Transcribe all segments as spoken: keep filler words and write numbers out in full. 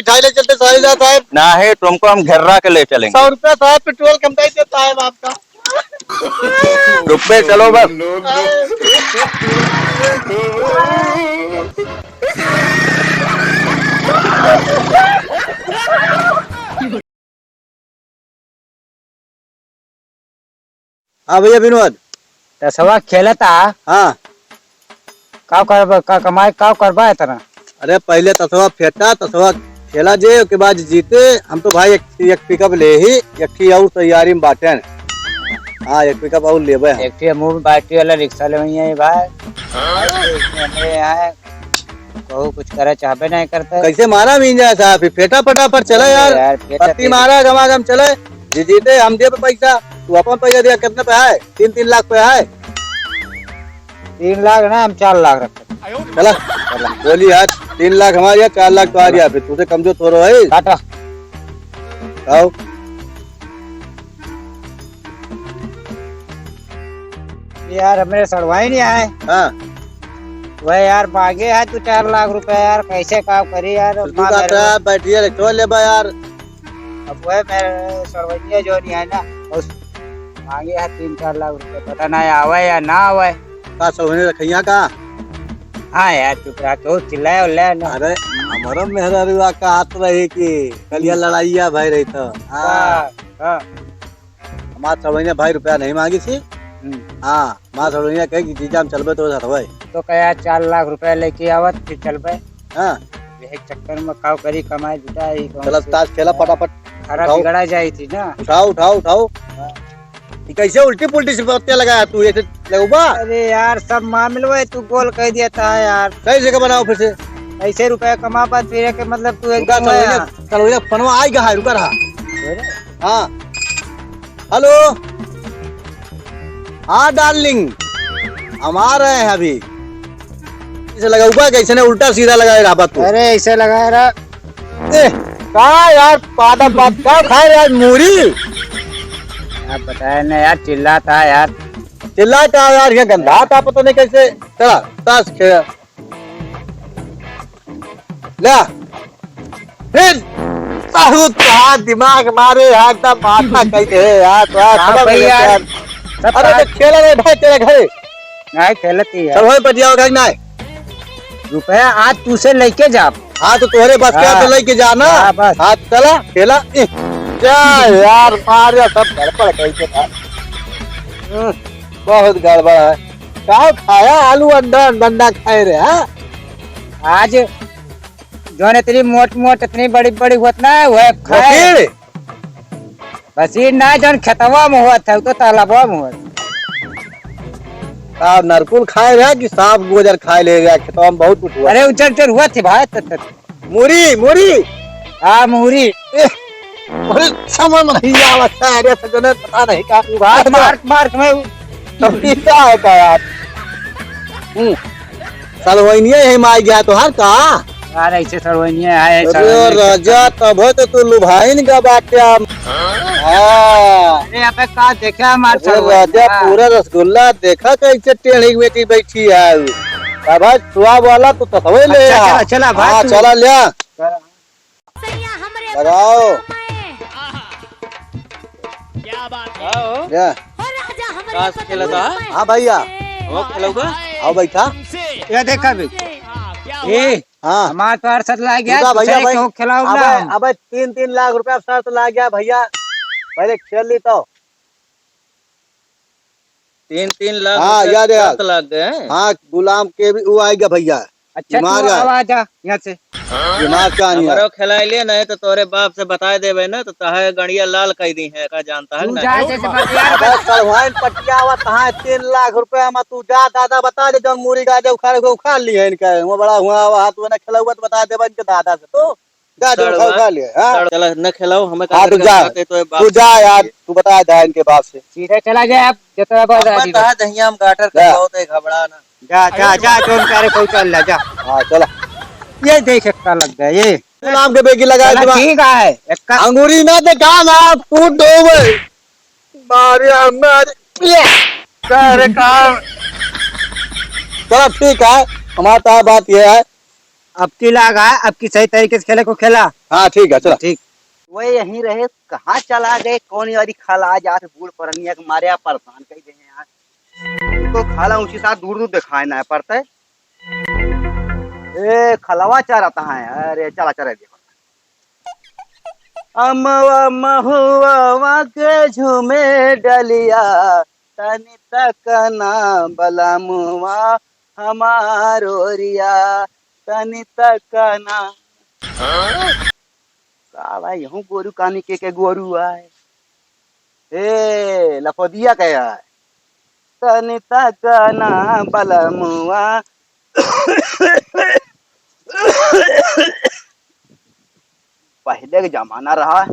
उठाए ले चलते साहब। नहीं, तुमको हम घेर्रा के ले चलेंगे। सौ रुपया साहब पेट्रोल कम दे दे साहब आपका। रुपये चलो बस। हाँ भैया विनोद। तसवा खेलता। हाँ। का करबा, का कमाई, का करबा इतना? अरे पहिले तसवा फेटा, तसवा खेला जे, ओके बाद जीते। हम तो भाई एक, एक पिकअप ले ही, एक ठे और तैयारी में बाटेन। हाँ, एक पिकअप और लेबे हम। एक ठे हमहू बैटरी वाला रिक्शा लेवई है भाई। हाँ। हमारे यहाँ कहू कुछ करे चाहबे नहीं करते। कैसे मारा भी जाए साहब, फिर फेटा फटाफट चला अरे यार। यार, फेटा पत्ती तेरी। मारा गमागम चले। जी जीते हम देबे पैसा, तू अपन पैसा दिया, कितने पे है? तीन, तीन लाख पे है। तीन लाख ना, हम चार लाख रखते। चला, चला। बोली यार, तीन लाख हमारी है, चार लाख तुम्हारी है, फिर तुझे कमजोर थोड़ो है। काटा। आओ। यार, हमरे सड़वाई नहीं आए। हाँ। वह यार, मांगे है तू चार लाख रुपया यार, कैसे काम करी यार, तो तू मार का मेरे। था, बैठिए, रखो, ले बा यार। अब वह मेरे सड़वइया जो नहीं है ना, उस मांगे है तीन चार लाख रुपया, पता ना आवे या ना आवे। का सड़वइया रखइया का? हाँ यार, चुप रहा, क्यों चिल्लाए उल्लाए ना। अरे, हमारा मेहरारू का हाथ रही कि कलिया लड़ाइया भाई रही तो। हाँ। हाँ, हाँ। हमार सड़वइया भाई रुपया नहीं मांगी थी। हम्म। हाँ, हमार सड़वइया कहे कि जीजा हम चलबे तो हथवे। तो कहे यार चार लाख रुपया लेके आवत फिर चलबे। हाँ। यही चक्कर में काव करी कमाई जुटाई कौन चला सी ताश खेला फटाफट। सारा उठाओ। बिगड़ा जाई थी ना। उठाओ, उठाओ, उठाओ। हाँ। ये कैसे उल्टी पुल्टी से पत्तियां लगाया तू, ऐसे लगउबा? अरे यार, सब मामलो है, तू गोल कह दिया था यार। सही जगह बनाओ फिर से। ऐसे रुपया कमा पात फिर के मतलब तू उनका एकदम चलवैया, है। चलवैया फोनवा आई गया है, रुका रहा। अरे। हाँ। हेलो। हाँ डार्लिंग, हम आ रहे हैं अभी। इसे लगा ऊपर कैसे ने उल्टा सीधा लगाए रहा तू। अरे ऐसे लगाए रहा। ए, का यार, पादा पाद का खाए रहा मूरी? आप बताए ना यार, चिल्लाता है यार। चिल्लाता है यार, ये गंदा था, पता नहीं कैसे। चला, ताश खेल। ले। फिर बहुत कहा दिमाग मारे यार, एकदम माथा कही है यार, तो यार, हाँ समझ भाई गए यार, यार। सब अरे, बात तो खेला रे भाई, तेरे घरे। नहीं, खेलत ही है। चल, होए पटिया होगा कि नहीं? रुपया आज तू से लेके जा। हाँ, तो तोहरे बस क्या हाँ। तो लेके जाना। हाँ, बस। हाँ, चला, खेला। इह, क्या यार, मार यार, सब गड़बड़ कही के था। हम्म, बहुत गड़बड़ है। का खाया? आलू अंडा, अंडा खाए रे, हाँ? आज जौन इतनी मोट मोट, इतनी बड़ी बड़ी होत ना, वह खाए। बसीर? बसीर ना, जौन खेतवा में होत है, उ तो तालाबवा में होत। का नरकुल खाए रहा कि सांप गोजर खाए ले गया? खेतवा में बहुत कुछ हुआ। अरे उजर उजर हुआ थी भाई, त, त, मूरी, मूरी। हाँ, मूरी। ए, अरे, समझ में नहीं आवत है, अरे, सजने, पता नहीं का। तू भाई, मार, मार, मार, मैं तब पीता है का यार? हम्म। सलवैनिया है, माई गया तो हर का? यार, ऐसे सलवैनिया है, अरे, सलवैनिया राजा, तब तो तू लुभाइन का बाटे। हाँ। अरे, अबे, का देखे हमार अरे, सलवैनिया? राजा, पूरा रसगुल्ला देखा कैसे टेढ़ी बेटी बैठी है। अब आज स्वाब वाला तू तसवे ले अच्छा, आ। चला, चला, भाई, हाँ, तू चला, ले आ। सैया हमरे लगाओ। बसवा में। क्या बात है? हाँ, हो। या। हो राजा हमरे ताश बसवा खेलत हा? में। हाँ भैया। हो खेलौगा? आओ बैठा। ये देखा भी। हाँ, क्या ए, हुआ? हाँ। हमार तो अरसत लाग गया, रुका भैया, दूसरे भाई। के हो खिलाओ ना अबे, हम। अबे तीन तीन लाख रुपया शर्त लाग गया भैया। पहले खेल ली तो। तीन तीन लाख हाँ, रुपया याद है शर्त यार। लाग गए हैं। हाँ, गुलाम के भी वो आ गया भैया। अच्छा, बीमार तू है। अब आ जा यहाँ से। बीमार का नहीं है। हमरो खिलाए लिए नहीं तो तोरे बाप से बताए देबे ना तो तहे गड़िया लाल कह दी है, का जानता है तू ना? जा जैसे बतिया अबे सलवाइन पटियावा तहाँ तीन लाख रुपया में तू जा दादा बता दे जौन मूरी गाजा उखाड़ के उखाड़ ली है इनका। वो बड़ा हुआ हुआ हाथ में ना खिलाऊगा तो बता देबे इनके दादा से तो। जा, जो सड़वा, उठा, उठा ले, हाँ? सड़-, चला, न खिलाओ, हमें हाँ, तो कहाँ जा, खाते तो ये बाप तू जा यार, तू बता दे इनके बाप से। सीधे चला जाए आप, जितना बात हम है, बता दहिया हम गाटर जा। कर बहुत है, घबरा ना। जा, जा, जा, जो उनका रे, कोई चल जा, जा। हाँ, चला। ये देख, एक्का लग गया, ये। गुलाम के बेगी लगा चला, दिमाग। ठीक है, एक्का। अंगूरी ना देखा ना, तू डोबे। मारे, मारे, ये। सारे काम। चला, ठीक है, हमारा तो बात ये है, अब की लाग है, अब की सही तरीके से खेले को खेला। हाँ, ठीक है, चला। ठीक। वह यहीं रहे, कहाँ चला गए, कौन यारी खला जात बूढ़ परनिया के मारे आप परेशान कर दे हैं यार। इनको खाला ऊँची साथ दूर दूर दिखाए ना पड़ते। ए, खलवा चरत है, अरे चला चला देखो। अमवा महुआ के झूमे डलिया, तनी तकना बलमुआ हमार ओरिया, तनी तकना। का भाई, यहूँ गोरू कानी के, के गोरू आए। ए, लफोदिया के आए। तनी तकना बलमुआ। पहिले के जमाना रहा,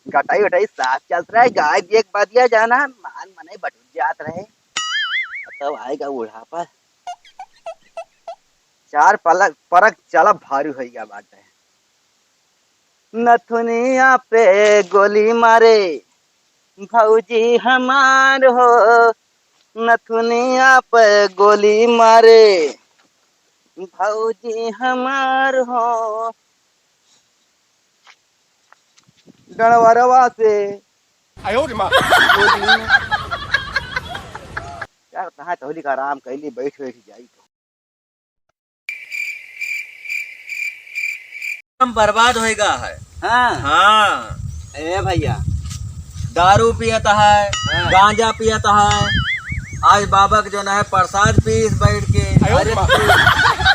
गटाई वटाई साफ चलत रहे, गाय देख बदिया जाना, मान मने बटुर जात रहे। तब आएगा बुढ़ापा, चार पलक परक चला भारी होइगा बाटे। नथुनिया पे गोली मारे भौजी हमार हो, नथुनिया पे गोली मारे भौजी हमार हो। डरवरवा से आयो रे माँ। गोली। यार, कहाँ तहली का आराम कैली, बैठ बैठ जाई तो। हम बर्बाद होएगा है। हाँ। हाँ। ए भैया। दारू पियत है, हाँ। गांजा पियत है, आज बाबा के जो ना है प्रसाद पीस बैठ के। अरे तू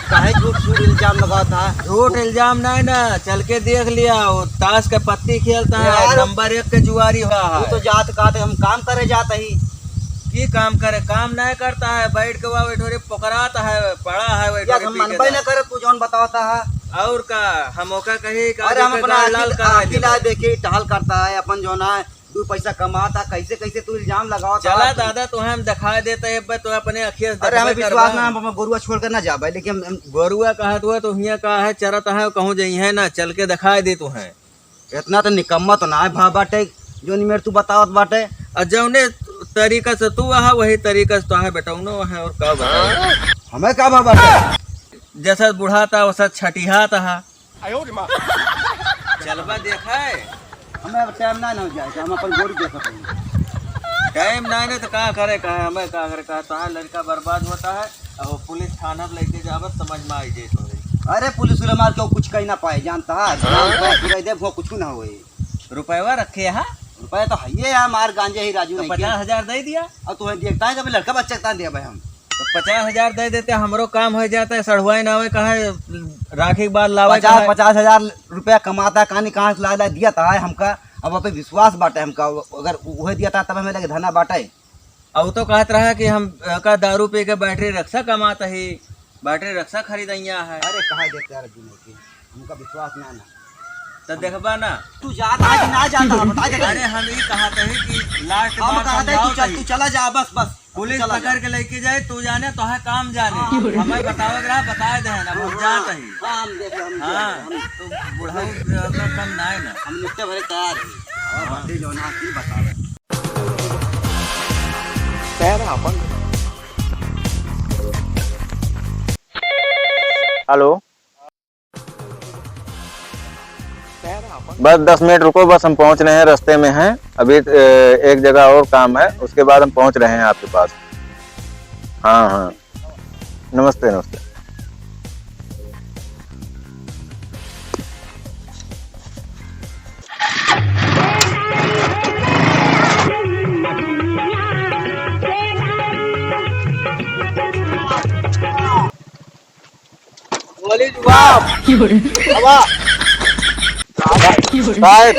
काहे झूठ झूठ इल्जाम लगावत है? झूठ इल्जाम नहीं ना, चल के देख लिया, वो ताश के पत्ती खेलता है, यार, नंबर एक के जुआरी हुआ है। तू तो जात का हम काम करे जात ही। की काम करे? काम नहीं करता है, बैठ के वह बैठो रे पोकरात है, पड़ा है, बैठो यार, रे हम पी के मनबे जा। न करे, तू जौन बतावता है। और का, हम ओका कही का अरे हम अपना गाल लाल आँखी, करा आँखी देबे। ला देखी, टहल करता है, अपन जो ना है, दू पैसा कमाता, कैसे कैसे तू इल्जाम लगावता चला है। दादा, तोहे हम दिखाई देते हैं, बे तो अपने अखिया से अरे हमें देखबे विश्वास करबा। ना, हम अपना गोरुआ छोड़ कर ना जाबे, लेकिन हम, हम गोरुआ कहत हुआ तो हियाँ का है, चरत है, कहूँ जइहे ना, चल के दिखाई दे तोहे। इतना तो निकम्मा तो ना है भा बाटे, जोनी मेर तू बतावत बाटे। आ जौने तरीका से तू आहा, वही तरीका से तो है बेटौनो है, और का बताई? हमें का भा बाटे? जैसा बुढ़ाता, वैसा छठिहात हा। आयो रे माँ। चलबा देखा है? हमें अब टाइम ना, ना हो जाए, तो हम अपन गोरू देखत हई। टाइम ना, ना तो का करे, का है, हमें का करे, का है, तो हाँ, लड़का बर्बाद होता है। अब पुलिस थाना पे लेके जाबत, समझ में आई जाए तोरे। अरे, पुलिस वाला मार के वो कुछ कही ना पाए, जानता है? हाँ? जान पाए, फिर दे, वो कुछ ना होए। रुपयवा रखे हा? रुपया तो हइये है, मार गांजे ही राजू तो नहीं के। पचास हजार दे दिया। और तुम्हें देखता है, कभी लड़का बच्चा का दे भाई हम। तो पचास हजार दे देते, हमरो काम हो जाता है, सढ़ुआई ना होए, कहा राखी के बाद लावे, पचास, कहा पचास हजार रुपया कमाता, कहानी कहाँ से ला, ला दिया था हमका। अब पे विश्वास बाटे हमका, अगर उहे दिया था, तब हमें लगे धना बाटे। अब तो कहत रहा कि हम, अ, का दारू पी के बैटरी रक्शा कमात ही, बैटरी रक्शा खरीदैया है। अरे, कहाँ देते यार, जुनू की? हमका विश्वास ना, ना। तो देखबा ना। तू जाता है कि ना जाता है, बता दे। अरे, हम ई कहत ही कि लास्ट हम बार कहत ही, तू समझाओ चल, तही। तू चला जा, बस, बस। पुलिस चला जा। पकड़ के लेके जाए, तू जाने, तोहे काम जाने। हाँ। हमें बतावे के रहा, बताए दे ना, हम जात ही। हाँ, हम देख, हम हाँ, देख, हम तो बुढ़ऊ का कम ना है ना। हम नित्य भरे तैयार है। और हाँ। बातें जो ना, फिर बतावे। हेलो। बस दस मिनट रुको, बस हम पहुंच रहे हैं, रास्ते में हैं अभी। अ, एक जगह और काम है, उसके बाद हम पहुंच रहे हैं आपके पास। हाँ, हाँ, नमस्ते, नमस्ते। बोली जवाब। बाबा। साहब,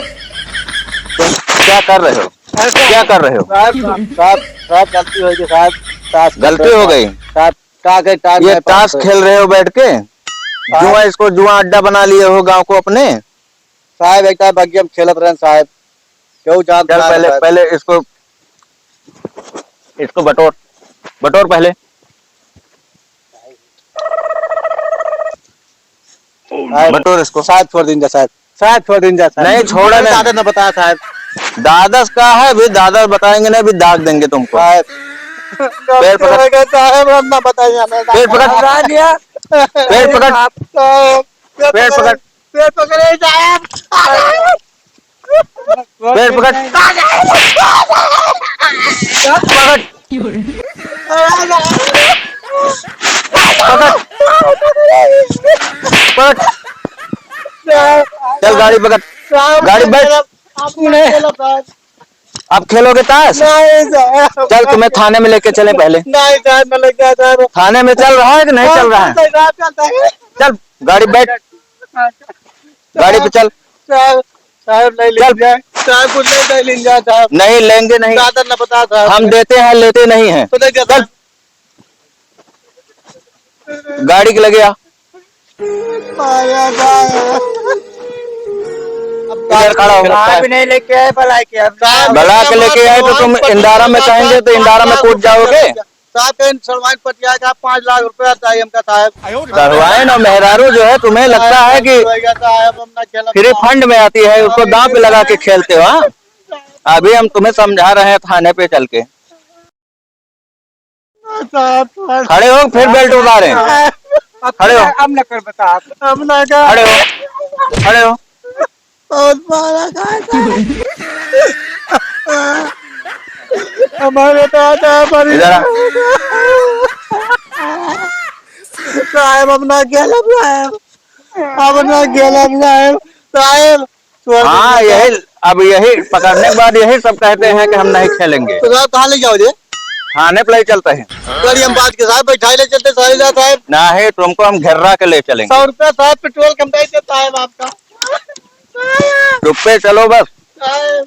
तुम क्या कर रहे हो? अरे क्या कर रहे हो? साहब, साहब, साहब, गलती हो गई साहब। ताश गलती हो गई? साहब, ताश है, ताश ये है, ताश ताश है। खेल रहे हो बैठ के? साहब। जुआ, इसको जुआ अड्डा बना लिए हो गांव को अपने? साहब, एक टाइम बग्गी हम खेलत रहन साहब, केहू जानत चल ना पहले, साहब। पहले इसको, इसको बटोर, बटोर पहले। साहब, बटोर इसको। साहब, छोड़ दीन जा साहब, साहब, छोड़ दीन जा साहब। नहीं, छोड़ा नहीं। दादा ने बताया साहब। दादस का है, अभी दादस बताएंगे नहीं, अभी दाग देंगे तुमको। साहब। पेट पकड़। साहब, हम ना बताइए, हमें पेट पकड़। बता दिया। पेड़ पकड़। साहब, साहब, पेड़ पकड़। पेड़ पकड़े साहब। पेड़ पकड़। पकड़। पकड़। पकड़। चल गाड़ी पकड़। गाड़ी बैठ। आप नहीं खेलो साहब। अब खेलोगे ताश? नहीं साहब। चल, तुम्हें थाने में लेके चले पहले। नहीं साहब, मैं लेके आता हूँ। थाने में चल रहा है कि नहीं चल रहा है? चलता है साहब, चलता है। चल, गाड़ी बैठ, गाड़ी पे चल। साहब, साहब, नहीं ले चल। जाए। साहब, कुछ नहीं, नहीं ले जाए साहब। नहीं लेंगे, नहीं। दादा ने बता साहब। हम देते हैं, लेते नहीं हैं। तो नहीं देता। चल। गाड़ी के लगे आ। आया था। इधर खड़ा हो। साहब भी नहीं लेके आए, भला के अब साहब, बला के लेके आए तो तुम इंदारा में कहेंगे तो इंदारा में कूद जाओगे। साहब, इन सलमान पटिया का पाँच लाख रुपया चाहिए हमका साहब। चढ़वाए ना मेहरारू जो है, तुम्हें लगता है कि साहब, हम ना खेलब। फ्री फंड में आती है, उसको दांव पे लगा के खेलते हो, हाँ? अभी हम तुम्हें समझा रहे हैं थाने पे चल के। साहब, खड़े हो, फिर बेल्ट उतारे। अब खड़े हो। अब न कर बता। अब न कर। खड़े हो, खड़े हो। बहुत मारा खाया था। हमारे दादा हमारी इधर आ। साहब, अब ना खेलब साहब, अब ना खेलब साहब, साहब। हाँ, यही, अब यही पकड़ने के बाद यही सब कहते हैं कि हम नहीं खेलेंगे। तो साहब, कहाँ ले जाओ जे? थाने पे ले चलते हैं। गाड़ी हम बात के साहब बैठा ले चलते साहब, साहब। नहीं, तुमको हम घेर्रा के ले चलेंगे। सौ रुपया साहब पेट्रोल कम दे देता है आपका। चुप्पे चलो बस। साहब।